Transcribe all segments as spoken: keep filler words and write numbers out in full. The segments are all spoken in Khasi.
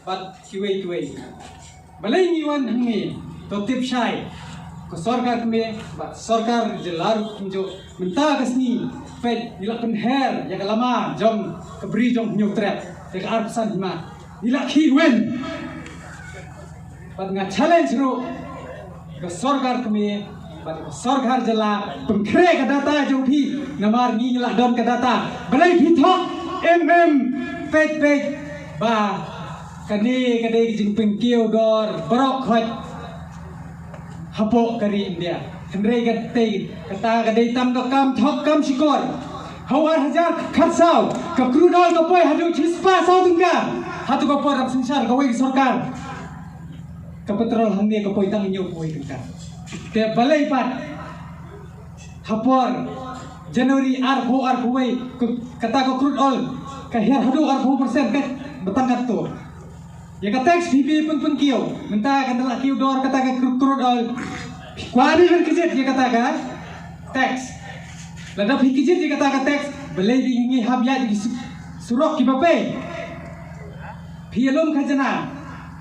Bad kiwei kiwei. Balei ngi wan hangne? To tip shai, ka sorkar kmie bad sorkar jylla ruh kumjuh, mynta ka sngi, peit, ngi la pynher ïa ka lama jong ka bri jong Hynñiewtrep, ïa ka arphew san hima. Ngi la khih win. Bad nga challenge ruh ka sorkar kmie bad ka sorkar jylla, pynkhreh ka data jong phi, namar ngi la don ka data. Balei phi thok? Em, em, peit, peit ba kane ka dei ka jingpynkiew dor baroh khoit hapoh ka ri India. Hynrei katei, kata ka dei tang ka kam thok kam shukor. Ha u ar hajar khatsaw, ka crude oil ka poi haduh shispah saw tyngka. Hato ka por ap synshar kawei ka sorkar, ka petrol hangne ka poi tang hynñiewphew tyngka. Te balei pat ha por January arphew arphew wei, ka, kata ka crude oil ka hiar haduh arphew percent, ka ba tang katto. Ïa ka tax phi, phi pyn, pynkiew. Mynta kan da la kiew dor kata ka cru-, crude oil. Phi kwah ne phin kjit ïa kata ka tax? Lada phi kjit ïa kata ka tax, balei ngi hap ïaid ki su-, surok kiba pei? Phi ïalum khajna,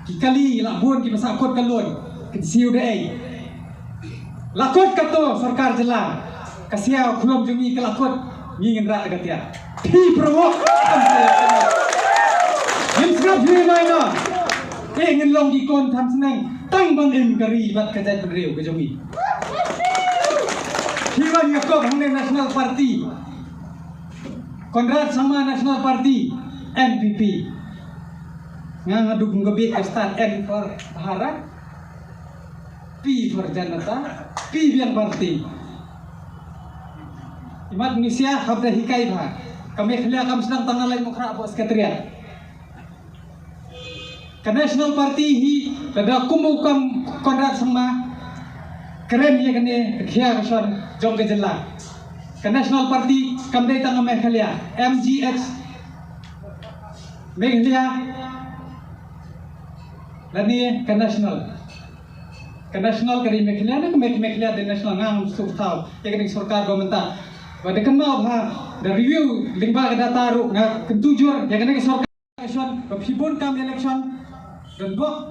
ki kali la bun kiba sah kut ka loan, kin siew da ei? La kut kato sorkar jylla, ka sia khulom jong ngi ka la kut, ngi ngin rah da ka tiar. Phi pyrshah. Ngim sngap hi mai na. Te ngin long ki khun than sneng tang ban im ka ri bad ka jaitbynriew ka jong ngi. Phi wan ïa kop hangne National Party, Conrad Sangma National Party, N P P. Nga nga duk nga bi ka start, N for Bharat, P for Janata, P biang party. Imat misia hap da hikai bha. Ka Meghalaya kam sdang tang na lai mukra hapoh Secretariat. Ka National Party hi, lada kum u kam Conrad Sangma, kren ïa kane ka khia ka shon jong ka jylla. Ka National Party kam dei tang ka Meghalaya, M G H Meghalaya, lane ka National. Ka National ka dei Meghalaya, ne ka Meg-, Meghalaya dei National, nga ngam sngewthuh. Ïa kane ka sorkar ba mynta, ba da kynmaw bha, da review lyngba ka data ruh, nga kyntu jur ïa kane ka sorkar. Election, ba phi bun kam election, don bok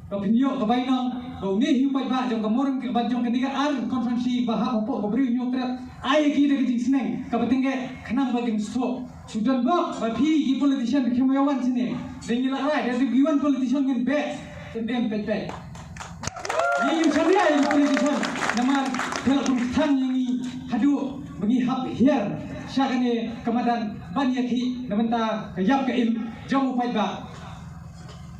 ba phin ïoh ka bainong ba une hi u paidbah jong ka Mawryngkneng bad jong kane ka ar constituency ba hap hapoh ka Bri u Hynñiewtrep, ai ïa ki da ka jingsneng kaba tyngeh khnang ba kin sngewthuh. Shu don bok ba phi ki politician kim ïa wan shane. Dei ngi la rai, da ki wan politician ngin beh. Em, em, peit, peit. Ngi ngim shaniah ïa ki politician namar phi la pynthang ïa ngi haduh ba ngi hap hiar sha kane ka madan ban ïakhih na bynta ka ïap ka im jong u paidbah.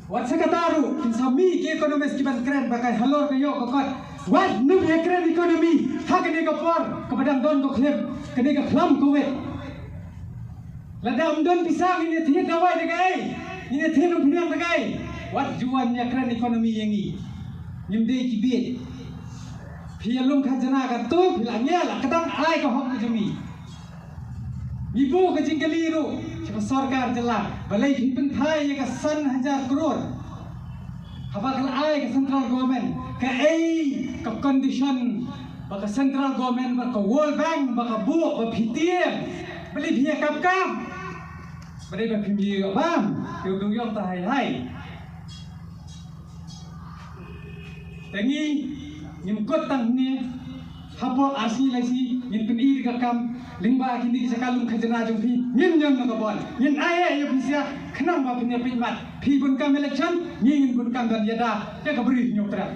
Wat sa kata ruh kin sa mih ki economist ki ban kren ba ka halor ka ïoh ka kot. Wat nym ïa kren economy ha kane ka por kaba dang don ka khlim, kane ka khlam Covid. Lada ym don pisa ngin ïa thied dawai da kaei? Ngin ïa thied rumphiang da kaei? Wat ju wan ïa kren economy ïa ngi. Ngim dei ki bieit. Phi ïalum khajna katto, phi la ngiah, la kdang ai ka hok ka jong ngi. Ngi buh ka jingkylli ruh sha ka sorkar jylla, balei phi pynphai ïa ka san hajar klur? Haba ka la ai ka central government, kaei ka condition ba ka central government, ba ka World Bank, ba ka buh, ba phi tieng? Balei phi ïa kap kam? Balei ba phim ïoh bam? Ïoh dang ïoh ta hai hai. Te ngi ngim kut tang hangne, hapoh ar sngi lai sngi ngin pyni da ka kam lyngba kine ki jaka lum khajna jong phi. Ngin ñion na ka bor, ngin ai ïa phi sia khnang ba phin ïa peit mat. Phi bun kam election, ngi ngin bun kam don ïada ïa ka Bri u Hynñiewtrep.